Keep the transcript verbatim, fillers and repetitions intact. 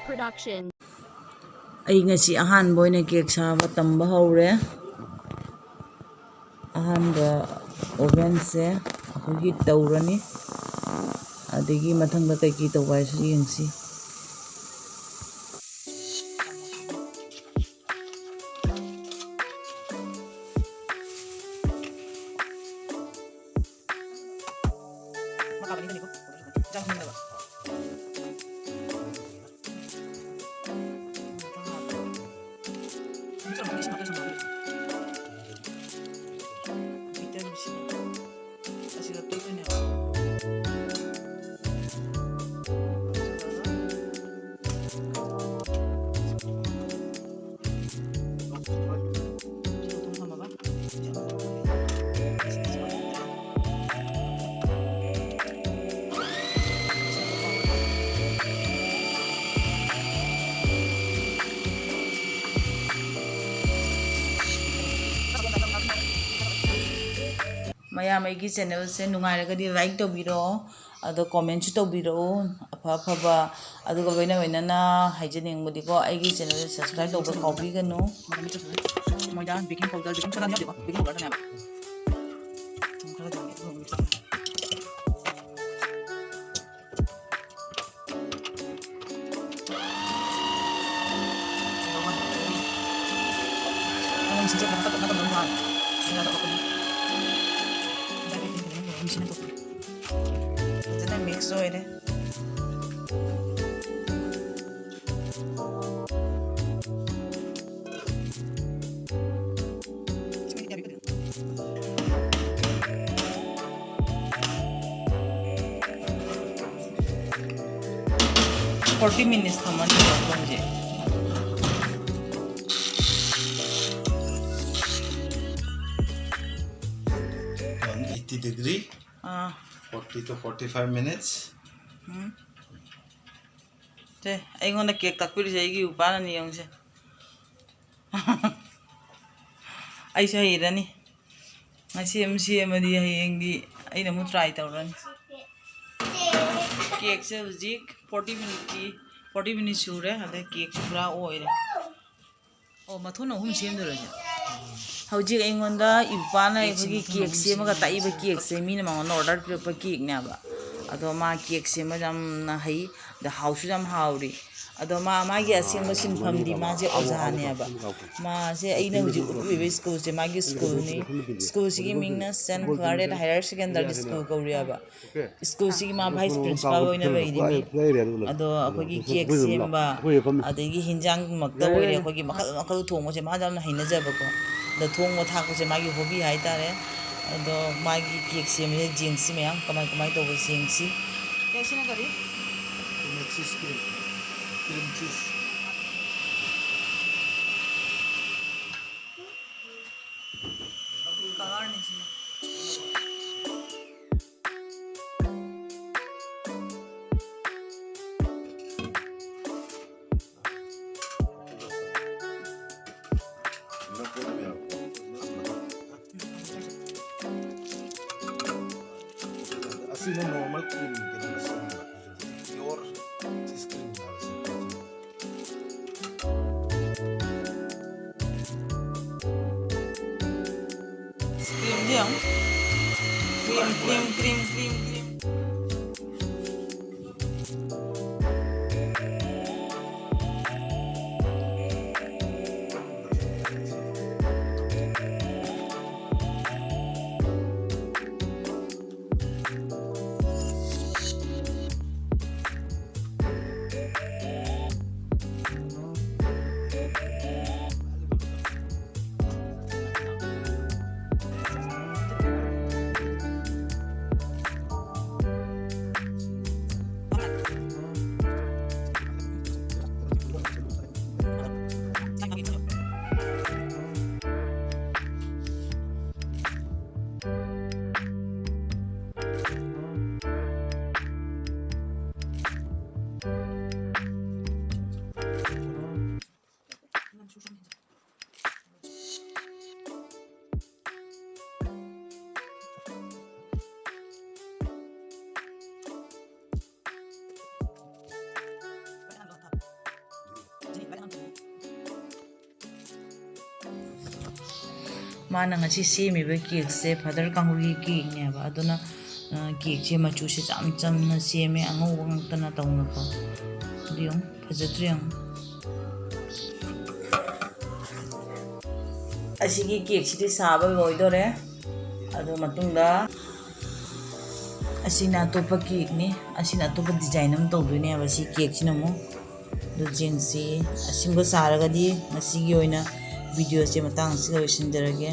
Production. ꯑꯩ ꯉꯁꯤ ꯑꯍꯥꯟꯕ ꯑꯣꯏꯅ ꯀꯦꯛ ꯁꯥꯕ ꯇꯝꯕ ꯍꯧꯔꯦ꯫ ꯑꯍꯥꯟꯕ ꯑꯣꯚꯦꯟꯁꯦ ꯑꯩꯈꯣꯏ ꯍꯤꯠ ꯇꯧꯔꯅꯤ, ꯑꯗꯒꯤ ꯃꯊꯪꯗ ꯀꯩꯀꯩ ꯇꯧꯕ ꯍꯥꯏꯁꯨ ꯌꯦꯡꯁꯤ꯫ ꯃꯌꯥꯝ ꯑꯩꯒꯤ ꯆꯦꯅꯦꯜꯁꯦ ꯅꯨꯡꯉꯥꯏꯔꯒꯗꯤ ꯂꯥꯏꯛ ꯇꯧꯕꯤꯔꯛꯑꯣ, ꯑꯗꯣ ꯀꯣꯃꯦꯟꯁꯨ ꯇꯧꯕꯤꯔꯛꯎ ꯑꯐ ꯑꯐꯕ꯫ ꯑꯗꯨꯒ ꯂꯣꯏꯅ ꯂꯣꯏꯅꯅ ꯍꯥꯏꯖꯅꯤꯡꯕꯗꯤꯀꯣ, ꯑꯩꯒꯤ ꯆꯦꯅꯦꯜꯁꯦ ꯁꯕꯁꯀ꯭ꯔꯥꯏꯕ ꯇꯧꯕ ꯀꯥꯎꯕꯤꯒꯅꯨ꯫ ꯃꯣꯏꯗ ꯕꯦꯀꯤꯡ ꯄꯥꯎꯗꯔ, ꯕꯦꯀꯤꯡ ꯁꯣꯗꯥ ꯌꯥꯎꯗꯦꯀꯣ, ꯕꯦꯀꯤꯡ ꯄꯥꯎꯗꯔꯗꯅꯦꯕ꯫ ꯊꯨꯝ ꯈꯔ ꯌꯥꯝꯃꯦ, ꯑꯗꯨꯒ ꯑꯃꯨꯛ ꯆꯠꯂꯦ꯫ ꯐꯖꯅ ꯃꯤꯛꯁ ꯑꯣꯏꯔꯦ꯫ ꯐꯣꯔꯇꯤ ꯃꯤꯅꯤꯠꯁ ꯊꯝꯃꯅꯤ ꯃꯈꯣꯟꯁꯦ꯫ One eighty degree, ah. Forty to forty-five minutes. ꯎꯝ꯫ ꯁꯦ, ꯑꯩꯉꯣꯟꯗ ꯀꯦꯛ ꯇꯥꯛꯄꯤꯔꯤꯁꯦ ꯑꯩꯒꯤ ꯏꯄꯥꯅꯅꯤ, ꯌꯦꯡꯉꯨꯁꯦ꯫ ꯑꯩꯁꯨ ꯍꯩꯔꯅꯤ꯫ ꯉꯁꯤ ꯑꯃ ꯁꯦꯝꯃꯗꯤ ꯍꯌꯦꯡꯗꯤ ꯑꯩꯅ ꯑꯃꯨꯛ ꯇ꯭ꯔꯥꯏ ꯇꯧꯔꯅꯤ꯫ ꯀꯦꯛꯁꯦ ꯍꯧꯖꯤꯛ ꯐꯣꯔꯇꯤ ꯃꯤꯅꯤꯠꯀꯤ ꯐꯣꯔꯇꯤ ꯃꯤꯅꯤꯠ ꯁꯨꯔꯦ꯫ ꯑꯗꯩ ꯀꯦꯛꯁꯨ ꯄꯨꯔꯥ ꯑꯣꯏꯔꯦ꯫ ꯑꯣ, ꯃꯊꯣꯟ ꯑꯍꯨꯝ ꯁꯦꯝꯗꯣꯏꯔꯣ ꯁꯦ? ꯍꯧꯖꯤꯛ ꯑꯩꯉꯣꯟꯗ ꯏꯄꯥꯅ ꯑꯩꯈꯣꯏꯒꯤ ꯀꯦꯛ ꯁꯦꯝꯃꯒ ꯇꯥꯛꯏꯕ ꯀꯦꯛꯁꯦ ꯃꯤꯅ ꯃꯉꯣꯟꯗ ꯑꯣꯔꯗꯔ ꯄꯤꯔꯛꯄ ꯀꯦꯛꯅꯦꯕ꯫ ꯑꯗꯣ ꯃꯥ ꯀꯦꯛ ꯁꯦꯝꯕ ꯌꯥꯝꯅ ꯍꯩ, ꯑꯗ ꯍꯥꯎꯁꯨ ꯌꯥꯝ ꯍꯥꯎꯔꯤ꯫ ꯑꯗꯣ ꯃꯥ, ꯃꯥꯒꯤ ꯑꯁꯦꯡꯕ ꯁꯤꯟꯐꯝꯗꯤ ꯃꯥꯁꯦ ꯑꯣꯖꯥꯅꯦꯕ꯫ ꯃꯥꯁꯦ ꯑꯩꯅ ꯍꯧꯖꯤꯛ ꯎꯠꯂꯤꯕ ꯁ꯭ꯀꯨꯜꯁꯦ ꯃꯥꯒꯤ ꯁ꯭ꯀꯨꯜꯅꯤ꯫ ꯁ꯭ꯀꯨꯜꯁꯤꯒꯤ ꯃꯤꯡꯅ ꯁꯦꯟ ꯀ꯭ꯂꯥꯔꯦꯠ ꯍꯥꯌꯔ ꯁꯦꯀꯦꯟꯗꯔꯤ ꯁ꯭ꯀꯨꯜ ꯀꯧꯔꯤꯑꯕ꯫ ꯁ꯭ꯀꯨꯜꯁꯤꯒꯤ ꯃꯥ ꯚꯥꯏꯁ ꯄ꯭ꯔꯤꯟꯁꯤꯄꯥꯜ ꯑꯣꯏꯅ ꯂꯩꯔꯤꯅꯤ꯫ ꯑꯗꯣ ꯑꯩꯈꯣꯏꯒꯤ ꯀꯦꯛ ꯁꯦꯝꯕ, ꯑꯗꯒꯤ ꯍꯤꯟꯖꯥꯡꯃꯛꯇ ꯑꯣꯏꯔꯦ, ꯑꯩꯈꯣꯏꯒꯤ ꯃꯈꯜ ꯃꯈꯜ ꯊꯣꯡꯕꯁꯦ ꯃꯥꯁꯦ ꯌꯥꯝꯅ ꯍꯩꯅꯖꯕꯀꯣ꯫ ꯑꯗ ꯊꯣꯡꯕ ꯊꯥꯛꯄꯁꯦ ꯃꯥꯒꯤ ꯍꯣꯕꯤ ꯍꯥꯏꯇꯥꯔꯦ꯫ ꯑꯗꯣ ꯃꯥꯒꯤ ꯀꯦꯛ ꯁꯦꯝꯕꯁꯦ ꯌꯦꯡꯁꯤ ꯃꯌꯥꯝ, ꯀꯃꯥꯏ ꯀꯃꯥꯏ ꯇꯧꯕꯁꯦ ꯌꯦꯡꯁꯤ꯫ ꯀꯦꯛꯁꯤꯅ ꯀꯔꯤ? ꯆꯤꯁ ꯀ꯭ꯔꯤꯝ꯫ ꯀ꯭ꯔꯤꯝ ꯆꯤꯁ꯫ ꯀꯂꯔꯅꯤ ꯁꯤꯅ꯫ ꯑꯁꯤꯅ ꯅꯣꯔꯃꯦꯜ ꯀ꯭ꯔꯤꯝ ꯀꯩꯅꯣ ꯁꯦꯝꯕ, ꯄꯤꯌꯣꯔ ꯆꯤꯁ ꯀ꯭ꯔꯤꯝ ꯍꯥꯏꯕꯁꯦ꯫ ꯀ꯭ꯔꯤꯝꯁꯦ ꯌꯦꯡꯉꯨ꯫ Cream, cream, cream, cream, cream. ꯃꯥꯅ ꯉꯁꯤ ꯁꯦꯝꯃꯤꯕ cakeꯁꯦ Father ꯀꯥꯡꯒꯨꯒꯤ cakeꯅꯦꯕ꯫ ꯑꯗꯨꯅ, ꯑ, cakeꯁꯦ ꯃꯆꯨꯁꯦ ꯌꯥꯝ ꯆꯝꯅ ꯁꯦꯝꯃꯦ, ꯑꯉꯧꯕ ꯉꯥꯛꯇ ꯅꯠꯇꯧꯅꯀꯣ꯫ ꯑꯗꯨ ꯌꯦꯡꯉꯨ, ꯐꯖꯗ꯭ꯔꯥ ꯌꯦꯡꯉꯨ꯫ ꯑꯁꯤꯒꯤ cakeꯁꯤꯗꯤ ꯁꯥꯕ ꯂꯣꯏꯗꯣꯔꯦ꯫ ꯑꯗꯨ ꯃꯇꯨꯡꯗ ꯑꯁꯤꯅ ꯑꯇꯣꯞꯄ cakeꯅꯤ꯫ ꯑꯁꯤꯅ ꯑꯇꯣꯞꯄ design ꯑꯃ ꯇꯧꯗꯣꯏꯅꯦꯕ ꯁꯤ cakeꯁꯤꯅ ꯑꯃꯨꯛ꯫ ꯑꯗꯨ ꯌꯦꯡꯁꯤ꯫ ꯑꯁꯤꯃꯒ ꯁꯥꯔꯒꯗꯤ ꯉꯁꯤꯒꯤ ꯑꯣꯏꯅ videoꯁꯦ ꯃꯇꯥꯡ ꯑꯁꯤꯗ ꯂꯣꯏꯁꯤꯟꯖꯔꯒꯦ꯫